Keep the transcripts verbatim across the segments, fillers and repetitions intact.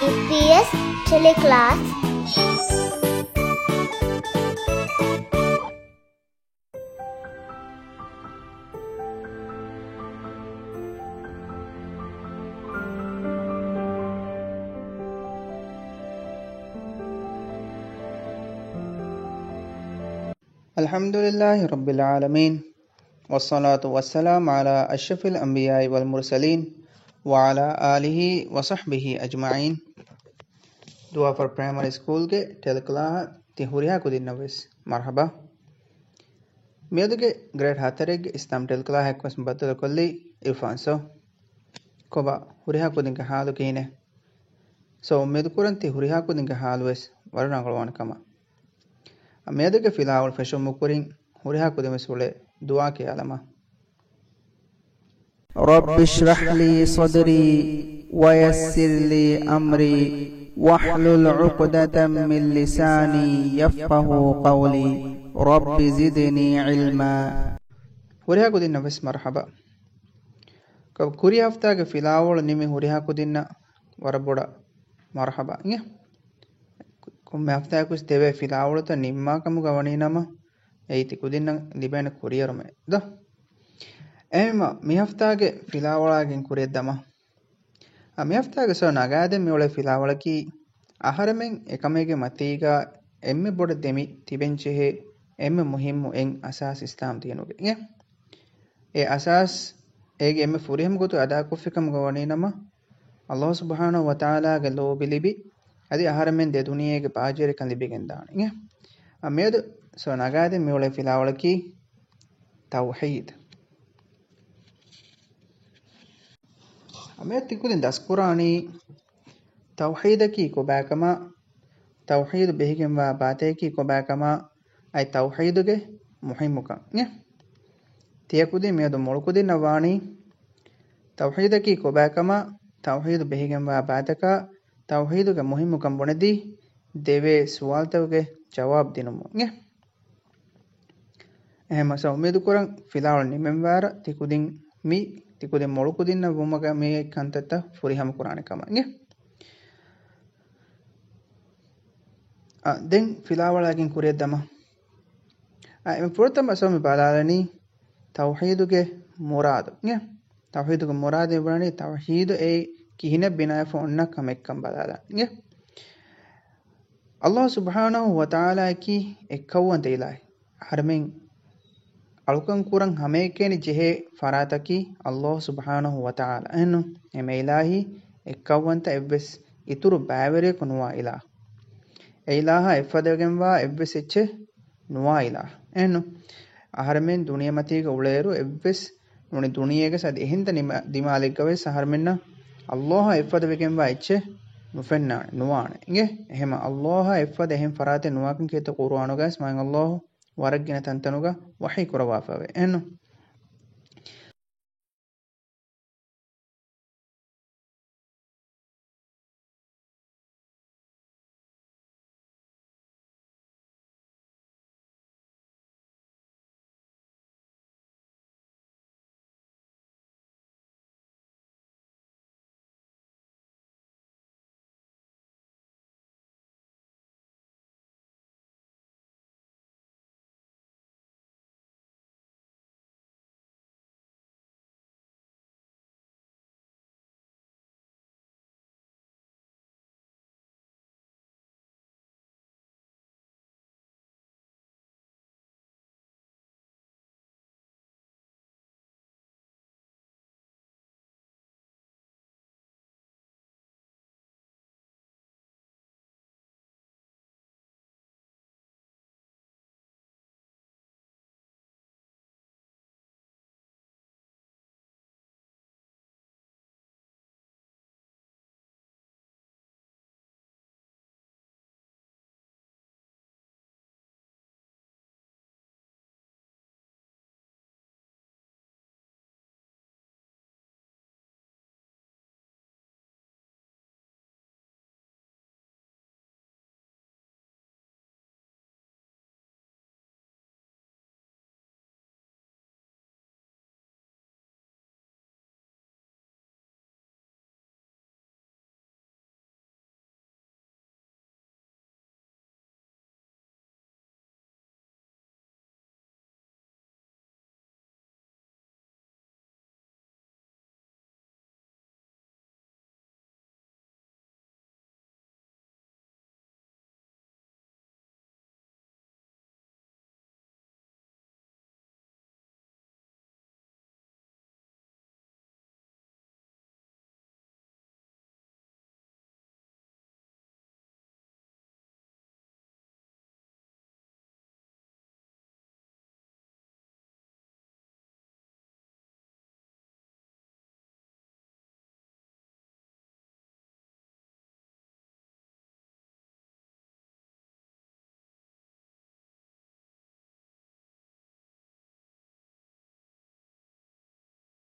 އެމް ޕީ އެސް ޓެލެކްލާސް. الحمد لله رب العالمين، والصلاة والسلام على أشرف الأنبياء والمرسلين، وعلى آله وصحبه أجمعين. ދުވާފަރު ޕްރައިމަރީ ސްކޫލްގެ ޓެލެކްލާހަށް ތި ހުރިހާ ކުދިންނަށް ވެސް މަރުޙަބާ. މިއަދުގެ ގްރޭޑް ހަތަރެއްގެ އިސްލާމް ޓެލެކްލާހަށް ވެސް ބައްދަލުކޮށްލީ އިރްފާން. ސޯ، ކޮބާ ހުރިހާ ކުދިންގެ ޙާލު ކިހިނެއް؟ ސޯ، އުއްމީދު ކުރަން ތި ހުރިހާ ކުދިންގެ ޙާލު ވެސް ވަރަށް ރަނގަޅުވާނެ ކަމަށް. މިއަދުގެ ފިލާވަޅު ފެށުމުގެ ކުރިން ހުރިހާ ކުދިން ވެސް އުޅޭ ދުޢާ ކިޔާލަމާ. رب اشرح لي صدري ويسر لي أمري واحلل عقدة من لساني يفقهوا قولي رب زدني علما. ހުރިހާ ކުދިންނަށް ވެސް މަރުޙަބާ. ކ-، ކުރި ހަފްތާގެ ފިލާވަޅު ނިމި ހުރިހާ ކުދިންނަށް ވަރަށް ބޮޑަށް މަރުޙަބާ އިނގޭ. ކޮންމެ ހަފްތާއަކުވެސް ދެވޭ ފިލާވަޅުތައް ނިންމާ ކަމުގަ ވަނީ ނަމަ، އެއީ ތި ކުދިންނަށް ލިބޭނެ ކުރިއެރުމެއް ދޯ؟ އެހެންވީމަ، މި ހަފްތާގެ ފިލާވަޅާގެން ކުރިއަށް ދަމާ. އާ، މި ހަފްތާގެ ސޯ ނަގާދެން މިއުޅޭ ފިލާވަޅަކީ، އަހަރެމެން އެކަމެއްގެ މަތީގަ އެންމެ ބޮޑަށް ދެމި ތިބެން ޖެހޭ އެންމެ މުހިއްމު އެއް އަސާސް އިސްލާމް ދީނުގެ. އެ އަސާސް އޭގެ އެންމެ ފުރިހަމަ ގޮތުން އަދާކޮށްފި ކަމުގަ ވަނީ ނަމަ، ﷲ ސުބްޙާނަހޫ ވަތަޢާލާގެ ލޯބި ލިބި، އަދި އަހަރެމެން ދެ ދުނިޔޭގެ ބާއްޖަވެރިކަން ލިބިގެންދާނެ. އިނގޭ؟ އާ، މިއަދު ސޯ ނަގާދެން މިއުޅޭ ފިލާވަޅަކީ ތައުޙީދު. އާ، މިއަދު ތިކުދިން ދަސްކުރާނީ ތައުޙީދަކީ ކޮބާކަމާ، ތައުޙީދު ބެހިގެންވާ ބާތަކަކީ ކޮބާކަމާ، އަދި ތައުޙީދުގެ މުހިއްމުކަން. އިނގޭ؟ ތިޔަކުދިން މިއަދު މޮޅުކުދިންނަށް ވާނީ، ތައުޙީދަކީ ކޮބާކަމާ، ތައުޙީދު ބެހިގެންވާ ބާތަކާ، ތައުޙީދުގެ މުހިއްމުކަން ބުނެދީ، ދެވޭ ސުވާލުތަކުގެ ޖަވާބު ދިނުމުން. އިނގޭ؟ އެހެންމަ ސޯ އުއްމީދު ކުރަން ފިލާވަޅު ނިމެންވާރަށް ތިކުދިން މި، ތިކުދިން މޮޅުކުދިންނަށް ވުމުގަ މި ކަންތައްތައް ފުރިހަމަ ކުރާނެ ކަމަށް. އިނގޭ؟ އަ، ދެން ފިލާވަޅާގެން ކުރިއަށް ދަމާ. އަ، އެ ފުރަތަމަ ސޯ މި ބަލާލަނީ ތައުޙީދުގެ މުރާދު. އިނގޭ؟ ތައުޙީދުގެ މުރާދު ވަނީ ތައުޙީދު އެއީ ކިހިނެއް ބިނާވެފަ އޮންނަ ކަމެއްކަން ބަލާލަން. އިނގޭ؟ ﷲ ސުބްޙާނަހޫ ވަތަޢާލާއަކީ އެއްކައުވަންތަ އިލާހެއް. އަހަރެމެން އަޅުކަން ކުރަން ހަމައެކަނި ޖެހޭ ފަރާތަކީ ﷲ ސުބްޙާނަހޫ ވަތަޢާލާ. އެހެންނު؟ އެމެ އިލާހީ އެއްކައުވަންތަ އެއްވެސް އިތުރު ބައިވެރިޔަކު ނުވާ އިލާހު. އެ އިލާހާ އެއްފަދަވެގެންވާ އެއްވެސް އެއްޗެއް ނުވާ އިލާހު. އެހެންނު؟ އަހަރެމެން ދުނިޔެމަތީގަ އުޅޭއިރު އެއްވެސް ނޫނީ ދުނިޔޭގަސް އަދި އެހިނދަ ނިމަ-، ދިމާލެއްގަވެސް އަހަރެމެންނަށް ﷲ އާ އެއްފަދަވެގެންވާ އެއްޗެއް ނުފެންނާނެ، ނުވާނެ. އިނގޭ؟ އެހެމަ ﷲ އާ އެއްފަދަ އެހެން ފަރާތެއް ނުވާކަން ކީރިތި ޤުރުއާނުގަސް މާތް ﷲ ވަރަށް ގިނަ ތަންތަނުގަ ވަޙީ ކުރައްވާފައެވެ. އެހެންނު؟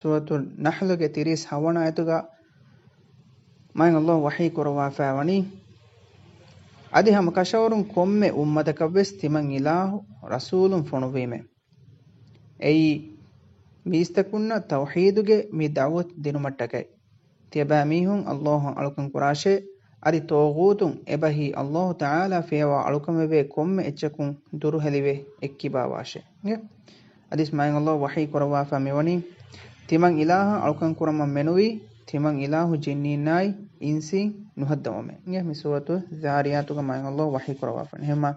ސޫރަތު ނަޙްލުގެ ތިރީސް ހަވަނަ އާޔަތުގަ މާތް ﷲ ވަޙީ ކުރައްވާފައި ވަނީ، އަދި ހަމަ ކަށަވަރުން ކޮންމެ އުއްމަތަކަށްވެސް ތިމަން އިލާހު ރަސޫލުން ފޮނުއްވީމޭ. އެއީ، މީސްތަކުންނަށް ތައުޙީދުގެ މި ދަޢުވަތު ދިނުމަށްޓަކައި. ތިޔަބައިމީހުން ﷲ އަށް އަޅުކަން ކުރާށޭ، އަދި ޠާޣޫތުން އެބަހީ ﷲ ތަޢާލާ ފިޔަވާ އަޅުކަންވެވޭ ކޮންމެ އެއްޗަކުން ދުރުހެލިވެ އެއްކިބާވާށޭ. އަދިސް މާތް ﷲ ވަޙީ ކުރައްވާފަ މިވަނީ، ތިމަން އިލާހަށް އަޅުކަން ކުރަމަށް މެނުވީ، ތިމަން އިލާހު ޖިންނީންނާއި އިންސީން ނުހައްދަވުމޭ. މި ސޫރަތު ޒާރިޔާތުގަ މާތް ﷲ ވަޙީ ކުރައްވާފަ. އެހެންމާ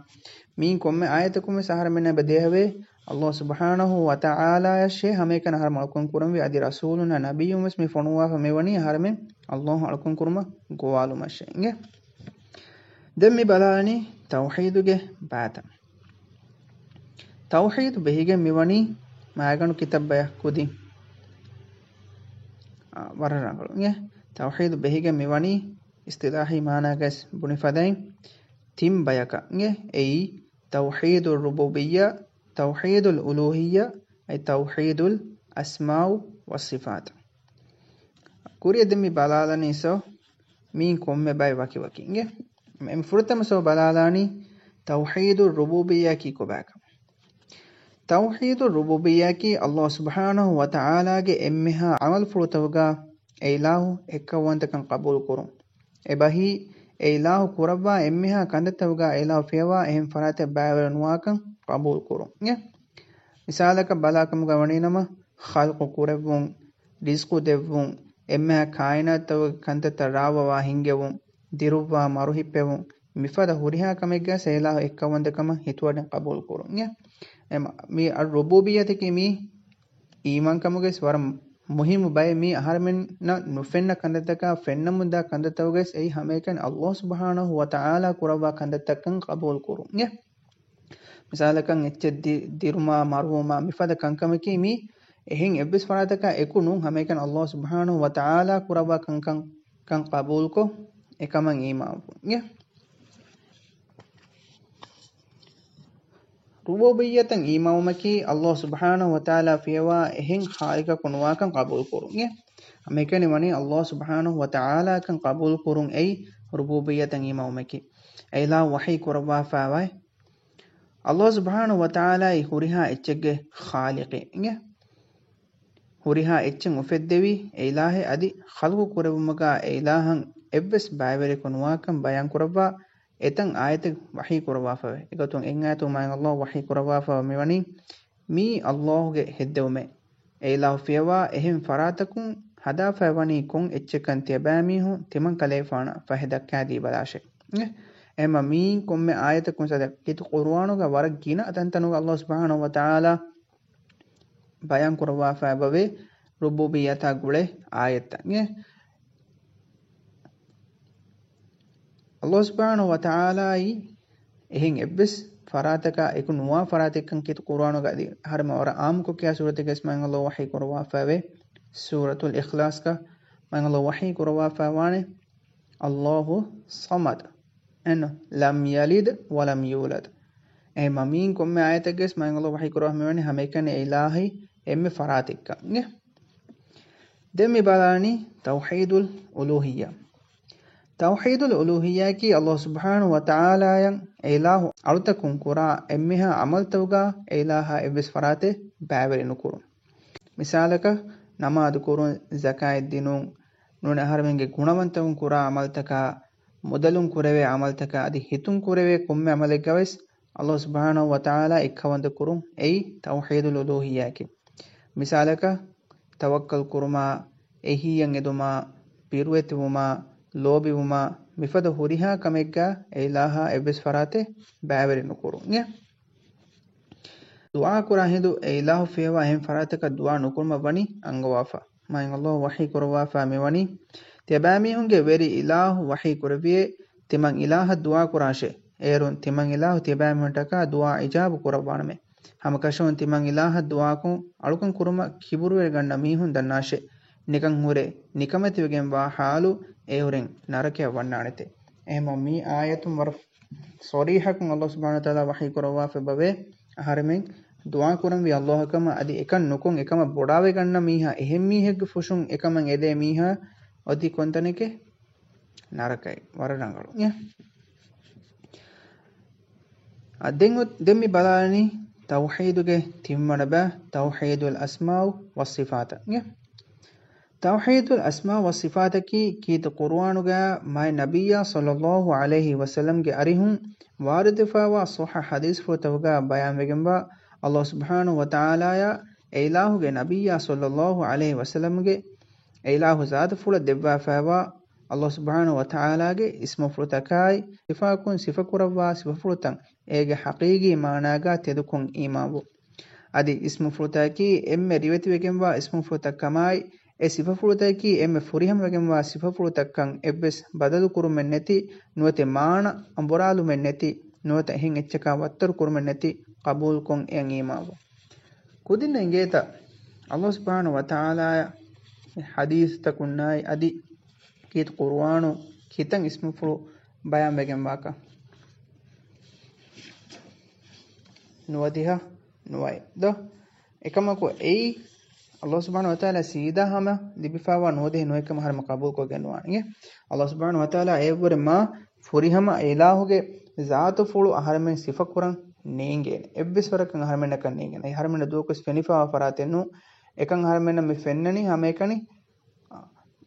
މިއިން ކޮންމެ އާޔަތަކުން ވެސް އަހަރެމެންނަށް އެބަ ދޭހަވޭ، ﷲ ސުބްޙާނަހޫ ވަތަޢާލާޔަށޭ ހަމައެކަނި އަހަރެމެން އަޅުކަން ކުރަންވީ، އަދި ރަސޫލުންނާ ނަބިއްޔުން ވެސް މި ފޮނުވާފަ މިވަނީ އަހަރެމެން ﷲ އަށް އަޅުކަން ކުރުމަށް ގޮވާލުމަށޭ. އިނގޭ. ދެން މި ބަލާލަނީ ތައުޙީދުގެ ބައިތައް. ތައުޙީދު ބެހިގެން މިވަނީ މައިގަނޑު ކިތައްބަޔަށް ކުދިން. އާ، ވަރަށް ރަނގަޅު. އިނގޭ. ތައުޙީދު ބެހިގެން މިވަނީ އިޞްޠިލާޙީ މާނާގައި ބުނި ފަދައިން ތިން ބަޔަކަށް. އިނގޭ. އެއީ، ތައުޙީދު ރުބޫބިއްޔާ، ތައުޙީދުލް އުލޫހިއްޔާ، އައި ތައުޙީދުލް އަސްމާއު ވައްޞިފާތު. ކުރިއަށް ދެން މި ބަލާލަނީ ސޯ، މީން ކޮންމެ ބައެއް ވަކިވަކި. އިނގޭ. މި ފުރަތަމަ ސޯ ބަލާލާނީ ތައުޙީދު ރުބޫބިއްޔާއަކީ ކޮބާކަން. ތައުޙީދު ރުބޫބިއްޔާއަކީ ﷲ ސުބްޙާނަހޫ ވަތަޢާލާގެ އެންމެހާ ޢަމަލުފުޅުތަކުގަ އެ އިލާހު އެއްކައުވަންތަކަން ޤަބޫލު ކުރުން. އެބަހީ، އެ އިލާހު ކުރައްވާ އެންމެހާ ކަންތައްތަކުގަ އެ އިލާހު ފިޔަވާ އެހެން ފަރާތެއް ބައިވެރި ނުވާކަން ޤަބޫލު ކުރުން. އެ މިސާލަކަށް ބަލާކަމުގަ ވަނީނަމަ، ޚަލްޤު ކުރެއްވުން، ރިޒްޤު ދެއްވުން، އެންމެހާ ކާއިނާތުތަކުގެ ކަންތައްތައް ރާވަވާ ހިންގެވުން، ދިރުއްވާ މަރުހިއްޕެވުން، މިފަދަ ހުރިހާ ކަމެއްގަ އެ އިލާހު އެއްކައުވަންތަކަމަށް ހިތުވަޑައިގެން ޤަބޫލު ކުރުން. އެ މަ-، މި އައްރުބޫބިއްޔަތަކީ މީ އީމާންކަމުގެ ވަރަށް މުހިއްމު ބައެއް. މީ އަހަރެމެންނަށް ނުފެންނަ ކަންތައްތަކާ ފެންނަމުންދާ ކަންތައްތަކުގައި އެއީ ހަމައެކަނި ﷲ ސުބްޙާނަހޫ ވަތަޢާލާ ކުރައްވާ ކަންތައްތަކަން ޤަބޫލު ކުރުން. އެ މިސާލަކަށް އެއްޗެއް ދި-، ދިރުމާ، މަރުވުމާ، މިފަދަ ކަންކަމަކީ މީ އެހެން އެއްވެސް ފަރާތަކާ އެކު ނޫން، ހަމައެކަނި ﷲ ސުބްޙާނަހޫ ވަތަޢާލާ ކުރައްވާ ކަންކަން، ކަން ޤަބޫލުކޮށް، އެކަމަށް އީމާންވުން. އެ ރުބޫބިއްޔަތަށް އީމާންވުމަކީ ﷲ ސުބްޙާނަހޫ ވަތަޢާލާ ފިޔަވާ އެހެން ޚާލިޤަކު ނުވާކަން ޤަބޫލު ކުރުން. އެ ހަމައެކަނި ވަނީ ﷲ ސުބްޙާނަހޫ ވަތަޢާލާކަން ޤަބޫލު ކުރުން އެއީ ރުބޫބިއްޔަތަށް އީމާންވުމަކީ. އެ އިލާހު ވަޙީ ކުރައްވާފައިވާ ﷲ ސުބްޙާނަހޫ ވަތަޢާލާއީ ހުރިހާ އެއްޗެއްގެ ޚާލިޤެއް. އިނގޭ. ހުރިހާ އެއްޗެއް އުފެއްދެވި އެ އިލާހެއް އަދި ޚަލްޤު ކުރެއްވުމުގަ އެ އިލާހަށް އެއްވެސް ބައިވެރިޔަކު ނުވާކަން ބަޔާން ކުރައްވާ އެތަން އާޔަތެއް ވަޙީ ކުރައްވާފައެވެ. އެގޮތުން އެއް އާޔަތު މާތް ﷲ ވަޙީ ކުރައްވާފަ މިވަނީ މީ ﷲ ގެ ހެއްދެވުމޭ. އެ އިލާހު ފިޔަވާ އެހެން ފަރާތަކުން ހަދާފައި ވަނީ ކޮން އެއްޗެއްކަން ތިޔަބައިމީހުން ތިމަން ކަލޭފާނަށް ފަހެ ދައްކާދީ ބަލާށޭ. އެ، އެހެންމަ މީން ކޮންމެ އާޔަތަކުން ސަދަ ކީރިތި ޤުރުއާނުގަ ވަރަށް ގިނަ ތަންތަނުގަ ﷲ ސުބްޙާނަހޫ ވަތަޢާލާ ބަޔާން ކުރައްވާފައި އެބަވޭ ރުބޫބިއްޔަތާ ގުޅޭ އާޔަތްތައް. އެ، ﷲ ސުބްޙާނަހޫ ވަތަޢާލާއީ އެހެން އެއްވެސް ފަރާތަކާ އެކު ނުވާ ފަރާތެއްކަން ކީރިތި ޤުރުއާނުގަ އަދި އަހަރެމެން ވަރަށް ޢާއްމުކޮށް ކިޔާ ސޫރަތެއްގައި މާތް ﷲ ވަޙީ ކުރައްވާފައިވޭ. ސޫރަތުލް އިޚްލާޞްގަ މާތް ﷲ ވަޙީ ކުރައްވާފައިވާނެ، ﷲ ޞަމަދު. އެން، ލަމް ޔަލިދް ވަލަމް ޔޫލަދް. އެހެންމަ މީން ކޮންމެ އާޔަތެއްގައި މާތް ﷲ ވަޙީ ކުރައްވާ މިވަނީ ހަމައެކަނި އެ އިލާހީ އެންމެ ފަރާތެއްކަން. އެ ދެން މި ބަލާނީ ތައުޙީދުލް އުލޫހިއްޔާ. ތައުޙީދުލް އުލޫހިއްޔާއަކީ ﷲ ސުބްޙާނަހޫ ވަތަޢާލާއަށް އެ އިލާހު އަޅުތަކުން ކުރާ އެންމެހާ ޢަމަލުތަކުގަ އެ އިލާހާ އެއްވެސް ފަރާތެއް ބައިވެރި ނުކުރުން. މިސާލަކަށް، ނަމާދު ކުރުން، ޒަކާތް ދިނުން، ނޫނީ އަހަރެމެންގެ ގުނަވަންތަކުން ކުރާ ޢަމަލުތަކާ، މުދަލުން ކުރެވޭ ޢަމަލުތަކާ އަދި ހިތުން ކުރެވޭ ކޮންމެ ޢަމަލެއްގަވެސް ﷲ ސުބްޙާނަހޫ ވަތަޢާލާ އެއްކައުވަންތަ ކުރުން އެއީ ތައުޙީދުލް އުލޫހިއްޔާއަކީ. މިސާލަކަށް، ތަވައްކަލް ކުރުމާ، އެހީއަށް އެދުމާ، ބިރުވެތިވުމާ، ލޯބިވުމާ، މިފަދަ ހުރިހާ ކަމެއްގަ އެ އިލާހާ އެއްވެސް ފަރާތެއް ބައިވެރި ނުކުރުން. އެ ދުޢާ ކުރާ ހިނދު އެ އިލާހު ފިޔަވާ އެހެން ފަރާތަކަށް ދުޢާ ނުކުރުމަށް ވަނީ އަންގަވާފަ. މާތް ﷲ ވަޙީ ކުރައްވާފަ މިވަނީ، ތިޔަބައިމީހުންގެ ވެރި އިލާހު ވަޙީ ކުރެއްވިއޭ، ތިމަން އިލާހަށް ދުޢާ ކުރާށޭ. އޭރުން ތިމަން އިލާހު ތިޔަބައިމީހުންނަށްޓަކާ ދުޢާ އިޖާބަ ކުރައްވާނަމޭ. ހަމަކަށަވަރުން ތިމަން އިލާހަށް ދުޢާކޮށް އަޅުކަން ކުރުމަށް ކިބުރުވެރި ގަންނަ މީހުން ދަންނާށޭ. ނިކަން ހުރެ ނިކަމެތިވެގެންވާ ޙާލު އެއުރެން ނަރަކަޔަށް ވަންނާނެތޭ. އެހެންމަ މި އާޔަތުން ވަރަށް ޞަރީޙަކުން ﷲ ސުބްޙާނަހޫ ވަތަޢާލާ ވަޙީ ކުރައްވާފަ އެބަވޭ، އަހަރެމެން ދުޢާ ކުރަންވީ އައްލާހަށް ކަމަށް، އަދި އެކަން ނުކޮށް އެކަމަށް ބޮޑާވެގަންނަ މީހާ އެހެން މީހެއްގެ ފުށުން އެކަމަށް އެދޭ މީހާ އޮތީ ކޮންތަނެކޭ؟ ނަރަކައެއް. ވަރަށް ރަނގަޅު. އެ؟ އަ، ދެން އޮ-، ދެން މި ބަލާލަނީ ތައުޙީދުގެ ތިންވަނަ ބައި، ތައުޙީދުލް އަސްމާއު ވައްޞިފާތަށް. އެ؟ ތައުޙީދުލް އަސްމާ ވައްޞިފާތަކީ ކީރިތި ޤުރުއާނުގައި މާތް ނަބިއްޔާ ޞައްލައްލާހު ޢަލައިހި ވަސައްލަމްގެ އަރިހުން ވާރިދުވެފައިވާ ޞައްޙަ ޙަދީޘްފުޅުތަކުގައި ބަޔާންވެގެންވާ އައްލާހު ސުބްޙާނަހު ވަތަޢާލާއާ އެއިލާހުގެ ނަބިއްޔާ ޞައްލައްލާހު ޢަލައިހި ވަސައްލަމްގެ އެއިލާހު ޒާތުފުޅަށް ދެއްވާފައިވާ އައްލާހު ސުބްޙާނަހު ވަތަޢާލާގެ އިސްމުފުޅުތަކާއި ސިފާކުން ސިފަކުރައްވާ ސިފަފުޅުތައް އޭގެ ޙަޤީޤީ މާނާގަ ތެދުކޮށް އީމާންވުން. އަދި އިސްމުފުޅުތަކަކީ އެންމެ ރިވެތިވެގެންވާ އިސްމުފުޅުތައް ކަމާއި، އެ ސިފަފުޅުތަކަކީ އެންމެ ފުރިހަމަވެގެންވާ ސިފަފުޅުތައްކަން އެއްވެސް ބަދަލުކުރުމެއް ނެތި، ނުވަތަ މާނަ އަނބުރާލުމެއް ނެތި، ނުވަތަ އެހެން އެއްޗަކާ ވައްތަރު ކުރުމެއް ނެތި، ޤަބޫލުކޮށް އެޔަށް އީމާންވުން. ކުދިންނަށް އިނގޭތަ އައްލާހު ސުބްޙާނަހު ވަތަޢާލާއަށް ޙަދީޘްތަކުންނާއި އަދި ކީރިތި ޤުރުއާނު ކިތަން އިސްމުފުޅު ބަޔާންވެގެންވާކަން؟ ނުވަދިހަ ނުވައެއް ދޯ؟ އެކަމަކު އެއީ އައްލާހު ސުބްޙާނަހު ވަތަޢާލާ ސީދާ ހަމަ ލިބިފައިވާ ނުވަދިހަ ނުވައެއް ކަމަށް އަހަރެމެން ޤަބޫލުކޮށްގެން ނުވާނެ. އެ އައްލާހު ސުބްޙާނަހު ވަތަޢާލާ އެއަށްވުރެ މާ ފުރިހަމަ އެއިލާހުގެ ޒާތުފުޅު އަހަރެމެން ސިފަކުރަން ނޭނގޭނެ. އެއްވެސް ވަރަކަށް އަހަރެމެންނަކަށް ނޭނގޭނެ. އެ އަހަރެމެންނަށް ދުވަކުވެސް ފެނިފައިވާ ފަރާތެއް ނޫން. އެކަން އަހަރެމެންނަށް މި ފެންނަނީ ހަމައެކަނި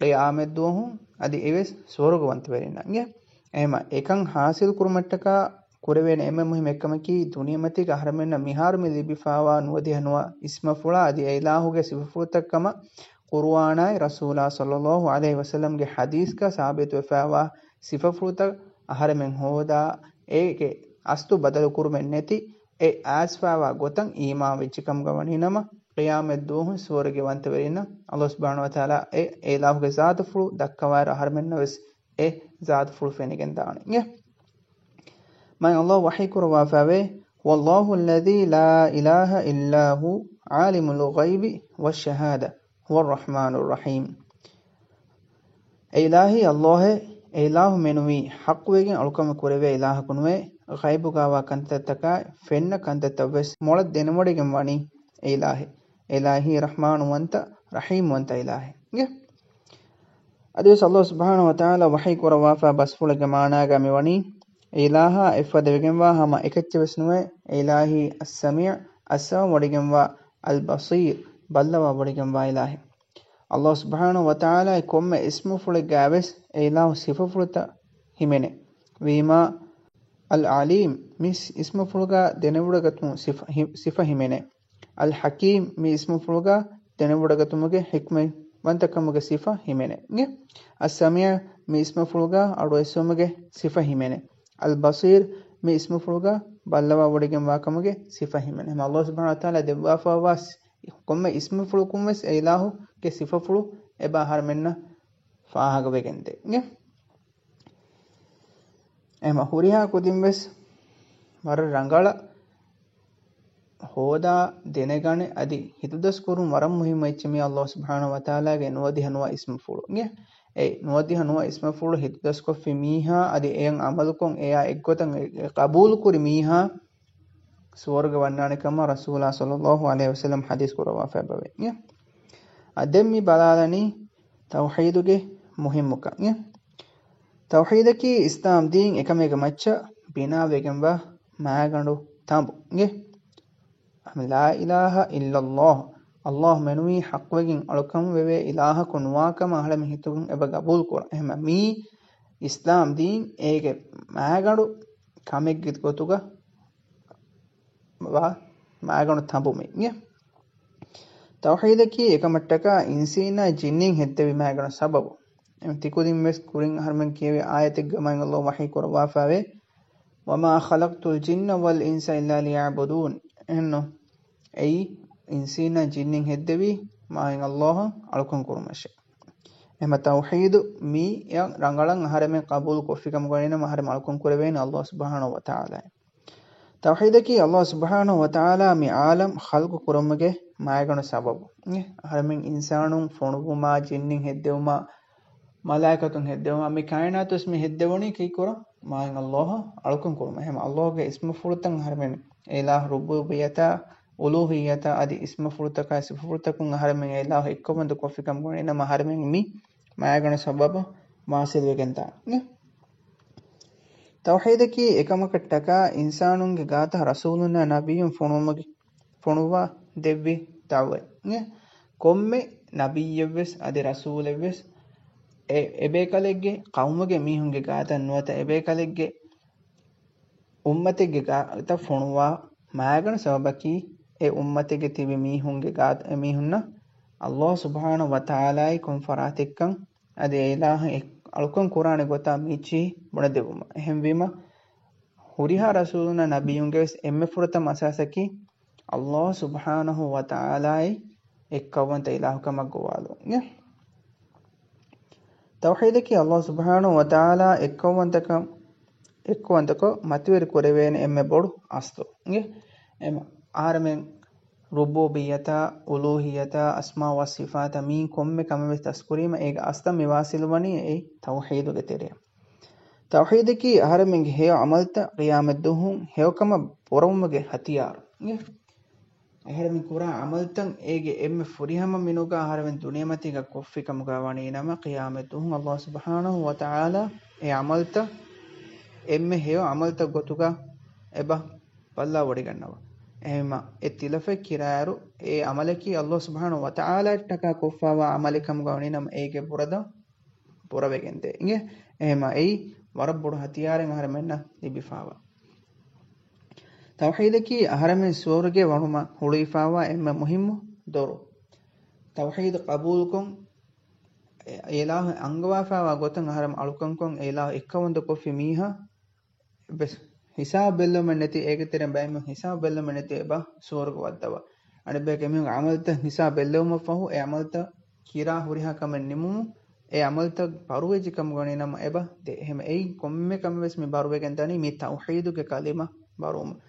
ޤިޔާމަތްދުވަހު އަދި އެވެސް ސުވަރުގަވަންތަވެރިންނަށް. އެހެމަ އެކަން ޙާޞިލް ކުރުމަށްޓަކާ ކުރެވޭނެ އެންމެ މުހިއްމު އެއްކަމަކީ، ދުނިޔެމަތީގަ އަހަރެމެންނަށް މިހާރު މި ލިބިފައިވާ ނުވަދިހަ ނުވަ އިސްމަފުޅާ އަދި އެއިލާހުގެ ސިފަފުޅުތައް ކަމަށް ޤުރުއާނާއި ރަސޫލާ ޞައްލައްލާހު ޢަލައިހި ވަސައްލަމްގެ ޙަދީޘްގަ ސާބިތުވެފައިވާ ސިފަފުޅުތައް އަހަރެމެން ހޯދާ، އޭގެ އަސްލު ބަދަލުކުރުމެއް ނެތި، އެ އައިސްފައިވާ ގޮތަށް އީމާން ވެއްޖެ ކަމުގަ ވަނީ ނަމަ، ޤިޔާމަތްދުވަހު ސުވަރުގެ ވަންތަވެރިންނަށް އައްލާހު ސުބްޙާނަހު ވަތަޢާލާ އެ އެއިލާހުގެ ޒާތުފުޅު ދައްކަވާއިރު އަހަރެމެންނަށް ވެސް އެ ޒާތުފުޅު ފެނިގެން ދާނެ. މާތް އައްލާހު ވަޙީ ކުރައްވާފައިވޭ، هو الله الذي لا إله إلا هو عالم الغيب والشهادة هو الرحمن الرحيم. އެ އިލާހީ އައްލާހެއް، އެ އިލާހު މެނުވީ ޙައްޤުވެގެން އަޅުކަން ކުރެވޭ އިލާހަކު ނުވޭ، ޣައިބުގަވާ ކަންތައްތަކާއި ފެންނަ ކަންތައްތައްވެސް މޮޅަށް ދެނެވޮޑިގެން ވަނީ އެ އިލާހެއް. އެ އިލާހީ ރަޙްމާނުވަންތަ، ރަޙީމްވަންތަ އިލާހެއް. އަދިވެސް އައްލާހު ސުބްޙާނަހު ވަތަޢާލާ ވަޙީ ކުރައްވާފަ ބަސްފުޅެއްގެ މާނާގަ މިވަނީ، އެ އިލާހާ އެއްފަދަވެގެންވާ ހަމަ އެކައްޗެއް ވެސް ނުވޭ، އެ އިލާހީ އައްސަމީޢު، އައްސަމް ވޮޑިގެންވާ، އަލްބަޞީރު، ބައްލަވާ ވޮޑިގެންވާ އިލާހެއް. އައްލާހު ސުބްޙާނަހު ވަތަޢާލާގެ ކޮންމެ އިސްމުފުޅެއްގައިވެސް އެ އިލާހު ސިފަފުޅުތައް ހިމެނޭ. ވީމާ، އަލް ޢަލީމް މި އިސްމުފުޅުގަ ދެނެވޮޑިގަތުމު ސިފަ، ހި، ސިފަ ހިމެނޭ. އަލް ޙަކީމް މި އިސްމުފުޅުގަ ދެނެވޮޑިގަތުމުގެ ޙިކްމަތްވަންތަކަމުގެ ސިފަ ހިމެނޭ. އައްސަމީޢު މި އިސްމުފުޅުގަ އަޑުއެއްސުމުގެ ސިފަ ހިމެނޭ. އަލް ބަޞީރު މި އިސްމުފުޅުގަ ބައްލަވާ ވޮޑިގެންވާކަމުގެ ސިފަ ހިމެނޭ. ހަމަ އައްލާހު ސުބްޙާނަހު ވަތަޢާލާ ދެއްވާފައިވާ ކޮންމެ އިސްމުފުޅަކުން ވެސް އެ އިލާހުގެ ސިފަފުޅު އެބަ އަހަރެމެންނަށް ފާހަގަވެގެންދޭ. އެހެމަ ހުރިހާ ކުދިން ވެސް ވަރަށް ރަނގަޅަށް ހޯދާ ދެނެގަނެ އަދި ހިތުދަސްކުރުން ވަރަށް މުހިއްމު އެއްޗެއް މި އައްލާހު ސުބްޙާނަހު ވަތަޢާލާގެ ނުވަދިހަ ނުވަ އިސްމުފުޅު. އެ ނުވަދިހަ ނުވަ އިސްމުފުޅު ހިތުދަސްކޮށްފި މީހާ އަދި އެޔަށް ޢަމަލުކޮށް އެޔާ އެއްގޮތަށް އެ ޤަބޫލުކުރި މީހާ ސުވަރުގެ ވަންނާނެ ކަމަށް ރަސޫލާ ޞައްލައްލާހު ޢަލައިހި ވަސައްލަމް ޙަދީޘް ކުރައްވާފައި ބަވޭ. އަ، ދެން މި ބަލާލަނީ ތައުޙީދުގެ މުހިއްމުކަން. ތައުޙީދަކީ އިސްލާމް ދީން އެކަމެއްގެ މައްޗަށް ބިނާވެގެންވާ މާގަނޑު ތަނބު. ލާ އިލާހަ އިއްލައްލާހު، އައްލާހު މެނުވީ ޙައްޤުވެގެން އަޅުކަން ވެވޭ އިލާހަކު ނުވާކަމަށް އަހަރެމެން ހިތުގަ އެބަ ގަބޫލުކުރަން. އެހެމަ މީ އިސްލާމް ދީން އޭގެ މާގަނޑު ކަމެއްގެ ގޮތުގަ ވާ މާގަނޑު ތަނބު މި. ތައުޙީދަކީ އެކަމަށްޓަކާ އިންސީންނާ ޖިންނިން ހެއްދެވި މާގަނޑު ސަބަބު. އެމް ތިކުދިން ވެސް ކުރިން އަހަރުމެން ކިޔެވި އާޔަތެއްގަ މާތް އައްލާހު ވަޙީ ކުރައްވާފައިވޭ، وما خلقت الجن والإنس إلا ليعبدون. އެހެންނު، އެއީ އިންސީންނާ ޖިންނިން ހެއްދެވީ މާތް އައްލާހަށް އަޅުކަން ކުރުމަށޭ. އެހެމަ ތައުޙީދު މިއަށް ރަނގަޅަށް އަހަރެމެން ޤަބޫލު ކޮށްފިކަމުގަ ވަނީނަމަ އަހަރެމެން އަޅުކަން ކުރެވޭނެ އައްލާހު ސުބްޙާނަހު ވަތަޢާލާ. ތައުޙީދަކީ އައްލާހު ސުބްޙާނަހު ވަތަޢާލާ މި ޢާލަމް ޚަލްޤު ކުރުމުގެ މާގަނޑު ސަބަބު. އެ، އަހަރެމެން އިންސާނުން ފޮނުވުމާ، ޖިންނިން ހެއްދެވުމާ، މަލާއިކަތުން ހެއްދެވުމާ، މި ކާއިނާތު ވެސް މި ހެއްދެވުނީ ކީއްކުރަން؟ މާތް އައްލާހަށް އަޅުކަން ކުރުމަށް. އެހެމަ އައްލާހުގެ އިސްމުފުޅުތައް އަހަރެމެން އިލާހު ރުބޫބިއްޔަތާ އުލޫހިއްޔަތާ އަދި އިސްމުފުޅުތަކާ ސިފަފުޅުތަކުން އަހަރެމެން އެ އިލާހު އެއްކައުވަންދު ކޮށްފިކަމުގަ ވަނީ ނަމަ އަހަރެމެން މި މާގަނޑު ސަބަބު މާސިލް ވެގެންދާނެ. ތައުޙީދަކީ އެކަމަކަށްޓަކާ އިންސާނުންގެ ގާތަށް ރަސޫލުންނާ ނަބިއްޔުން ފޮނުވުމުގެ، ފޮނުއްވާ ދެއްވި ދަޢުވަތް. ކޮންމެ ނަބިއްޔެއްވެސް އަދި ރަސޫލެއްވެސް އެ، އެބޭކަލެއްގެ ޤައުމުގެ މީހުންގެ ގާތަށް ނުވަތަ އެބޭކަލެއްގެ އުއްމަތެއްގެ ގާތަށް ފޮނުވާ މާގަނޑު ސަބަބަކީ އެ އުއްމަތެއްގެ ތިބި މީހުންގެ ގާ، އެ މީހުންނަށް ﷲ ސުބްޙާނަހޫ ވަތަޢާލާއި ކޮން ފަރާތެއްކަން އަދި އެ އިލާހު އެ އަޅުކަން ކުރާނެ ގޮތާ މިއްޗިހި ބުނެދެއްވުމަށް. އެހެންވީމަ، ހުރިހާ ރަސޫލުންނާ ނަބިއްޔުންގެ ވެސް އެންމެ ފުރަތަމަ މަސައްކަތަކީ ﷲ ސުބްޙާނަހޫ ވަތަޢާލާއި އެއްކައުވަންތަ އިލާހުކަމަށް ގޮވާލުން. ތައުޙީދަކީ ﷲ ސުބްޙާނަހޫ ވަތަޢާލާ އެއްކައުވަންތަކަން، އެއްކައުވަންތަކޮށް މަތިވެރި ކުރެވޭނެ އެންމެ ބޮޑު އަސްލު. އެ، އެ، އަހަރެމެން ރުބޫބިއްޔަތާ، އުލޫހިއްޔަތާ، އަސްމާ ވަ ސިފާތާ މިއިން ކޮންމެ ކަމެއް ވެސް ދަސްކުރީމަ އޭގެ އަސްލަށް މި ވާސިލުވަނީ އެއީ ތައުޙީދުގެ ތެރެއަށް. ތައުޙީދަކީ އަހަރެމެންގެ ހެޔޮ ޢަމަލުތައް ޤިޔާމަތްދުވަހު ހެޔޮކަމަށް ބުރަވުމުގެ ހަތިޔާރު. އެ، އަހަރެމެން ކުރާ ޢަމަލުތައް އޭގެ އެންމެ ފުރިހަމަ މިނުގާ އަހަރެމެން ދުނިޔެމަތީގަ ކޮށްފި ކަމުގަ ވަނީ ނަމަ، ޤިޔާމަތްދުވަހު ﷲ ސުބްޙާނަހޫ ވަތަޢާލާ އެ ޢަމަލުތައް އެންމެ ހެޔޮ ޢަމަލުތައް ގޮތުގަ އެބަ ބައްލަވަޑިގަންނަވާ. އެހެންވީމަ، އެ ތިލަފަތް ކިރާއިރު، އެ ޢަމަލަކީ ﷲ ސުބްޙާނަހޫ ވަތަޢާލާއަށްޓަކާ ކޮށްފަވާ ޢަމަލެއް ކަމުގަ ވަނީ ނަމަ، އޭގެ ބުރަދަން ބުރަވެގެންދޭ. އިނގޭ؟ އެހެންވީމަ، އެއީ ވަރަށް ބޮޑު ހަތިޔާރެއް އަހަރެމެންނަށް ލިބިފަވާ. ތައުޙީދަކީ އަހަރެމެން ސުވަރުގެ ވަނުމަށް ހުޅުވިފަވާ އެންމެ މުހިއްމު ދޮރު. ތައުޙީދު ޤަބޫލުކޮށް، އެ އިލާހު އަންގަވާފަވާ ގޮތަށް އަހަރެމެން އަޅުކަންކޮށް، އެ އިލާހު އެއްކައުވަންދު ކޮށްފި މީހާ ވެސް ހިސާބު ބެއްލެވުމެއް ނެތި، އޭގެ ތެރެއިން ބައެއް މީހުން ހިސާބު ބެއްލެވުމެއް ނެތި އެބަ ސުވަރުގެ ވައްދަވާ. އަނެއްބަޔަކު އެމީހުންގެ ޢަމަލުތައް ހިސާބު ބެއްލެވުމަށް ފަހު، އެ ޢަމަލުތައް ކިރާ ހުރިހާ ކަމެއް ނިމުމުން، އެ ޢަމަލުތައް ބަރުވެއްޖެ ކަމުގަ ވަނީ ނަމަ އެބަ ދޭ. އެހެންވީމަ، އެއީ ކޮންމެ ކަމެއް ވެސް މި ބަރުވެގެން ދަނީ މި ތައުޙީދުގެ ކަލިމަ ބަރުވުމުން.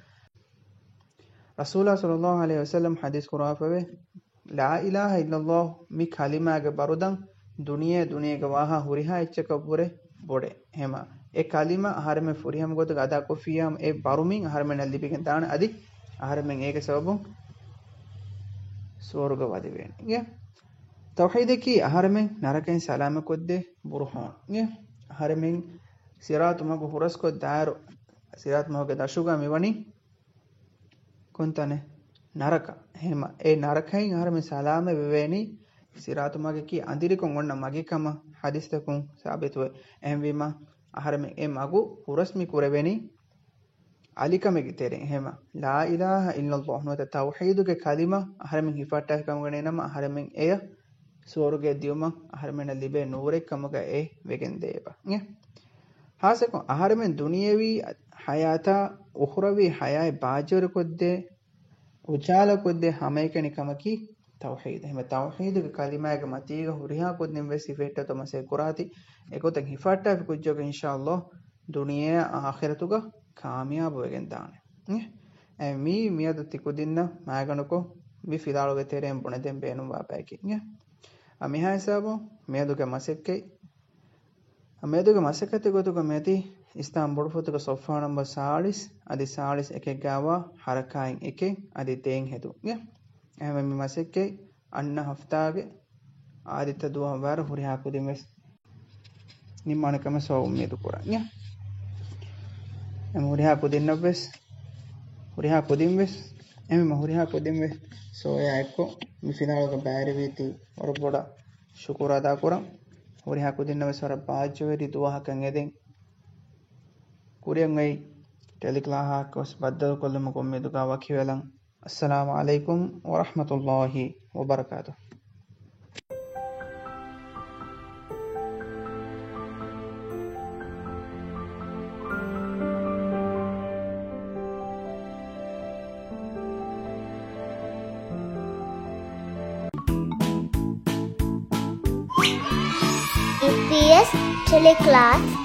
ރަސޫލާ ޞައްލައްލާހު ޢަލައިހި ވަސައްލަމް ޙަދީޘް ކުރައްވާފަވޭ، ލާ އިލާހަ އިއްލައްލާހު މި ކަލިމާގެ ބަރުދަން ދުނިޔެ، ދުނިޔޭގަ ވާހާ ހުރިހާ އެއްޗަކަށްވުރެ ބޮޑޭ. އެހެންވީމަ، އެ ކަލިމަ އަހަރެމެން ފުރިހަމަ ގޮތުގަ އަދާކޮށްފިއްޔާމަ، އެ ބަރުމިން އަހަރެމެންނަށް ލިބިގެން ދާނެ، އަދި އަހަރެމެން އޭގެ ސަބަބުން ސުވަރުގަ ވަދެވޭނެ. ތައުޙީދަކީ އަހަރެމެން ނަރަކައިން ސަލާމަތްކޮށްދޭ ބުރުހާން. އަހަރެމެން ޞިރާޠު މަގު ހުރަސްކޮށްދާއިރު، ޞިރާޠު މަގުގެ ދަށުގަ މިވަނީ ކޮންތަނެއް؟ ނަރަކަ. އެހެންވީމަ، އެ ނަރަކައިން އަހަރެމެން ސަލާމަތް ވެވޭނީ، ޞިރާޠު މަގަކީ އަނދިރިކޮށް އޮންނަ މަގެއް ކަމަށް ޙަދީޘްތަކުން ސާބިތުވޭ. އެހެންވީމަ، އަހަރެމެން އެ މަގު ހުރަސް މި ކުރެވެނީ އަލިކަމެއްގެ ތެރެއިން. އެހެންވީމަ، ލާ އިލާހަ އިއްލައްލާހު ނުވަތަ ތައުޙީދުގެ ކަލިމަ އަހަރެމެން ހިފަހައްޓާފި ކަމުގަ ވަނީ ނަމަ، އަހަރެމެން އެޔަށް ސުވަރުގެ ދިޔުމަށް އަހަރެމެންނަށް ލިބޭ ނޫރެއް ކަމުގަ އެ ވެގެން ދޭ އެބަ. އެ ޚާއްޞަކޮށް، އަހަރެމެން ދުނިޔެވީ ޙަޔާތާ އުޚްރަވީ ޙަޔާތް ބާއްޖަވެރިކޮށްދޭ، އުޖާލަކޮށްދޭ ހަމައެކަނި ކަމަކީ ތައުޙީދު. އެހެންވީމަ، ތައުޙީދުގެ ކަލިމާގެ މަތީގަ ހުރިހާ ކުދިން ވެސް ހިފެހެއްޓޭތޯ މަސައްކަތް ކުރާތި، އެގޮތަށް ހިފަހައްޓާފި ކުއްޖަކު އިންޝާﷲ ދުނިޔެއާ އާޚިރަތުގަ ކާމިޔާބު ވެގެން ދާނެ. އެ، މީ މިއަދު ތިކުދިންނަށް މާގަނޑުކޮށް މި ފިލާވަޅުގެ ތެރެއިން ބުނެދޭން ބޭނުންވާ ބަޔަކީ. އެ، އަ، މިހާ ހިސާބުން މިއަދުގެ މަސައްކަތް، އަ، މިއަދުގެ މަސައްކަތެއް ގޮތުގަ މިއޮތީ އިސްލާމް ބޮޑުފޮތުގެ ޞަފްޙާ ނަމްބަރު ސާޅީސް އަދި ސާޅީސް އެކެއްގައިވާ ޙަރަކާތް އެކެއް އަދި ދެއިން ހެދުން. އެ، އެހެންވެ މި މަސައްކަތް އަންނަ ހަފްތާގެ އާދިއްތަ ދުވަހު ވަރަށް ހުރިހާ ކުދިން ވެސް ނިންމާނެ ކަމަށް ސޯ އުއްމީދު ކުރަން. އެ، އެ ހުރިހާ ކުދިންނަށް ވެސް، ހުރިހާ ކުދިން ވެސް، އެހެންވީމަ ހުރިހާ ކުދިން ވެސް ސޯޔާ އެއްކޮށް މި ފިލާވަޅުގަ ބައިވެރިވީތީ ވަރަށް ބޮޑަށް ޝުކުރު އަދާކުރަން. ހުރިހާ ކުދިންނަށް ވެސް ވަރަށް ބާއްޖަވެރި ދުވަހަކަށް އެދެން. ކުރިއަށް އޮތް ޓެލިކްލާހާއެއް ވެސް ބައްދަލުކޮށްލުމުގެ އުއްމީދުގަ ވަކިވެލަން. އައްސަލާމު ޢަލައިކުމް ވަރަޙްމަތުﷲ ވަބަރަކާތުހު. އީޕީއެސް ޓެލިކްލާސް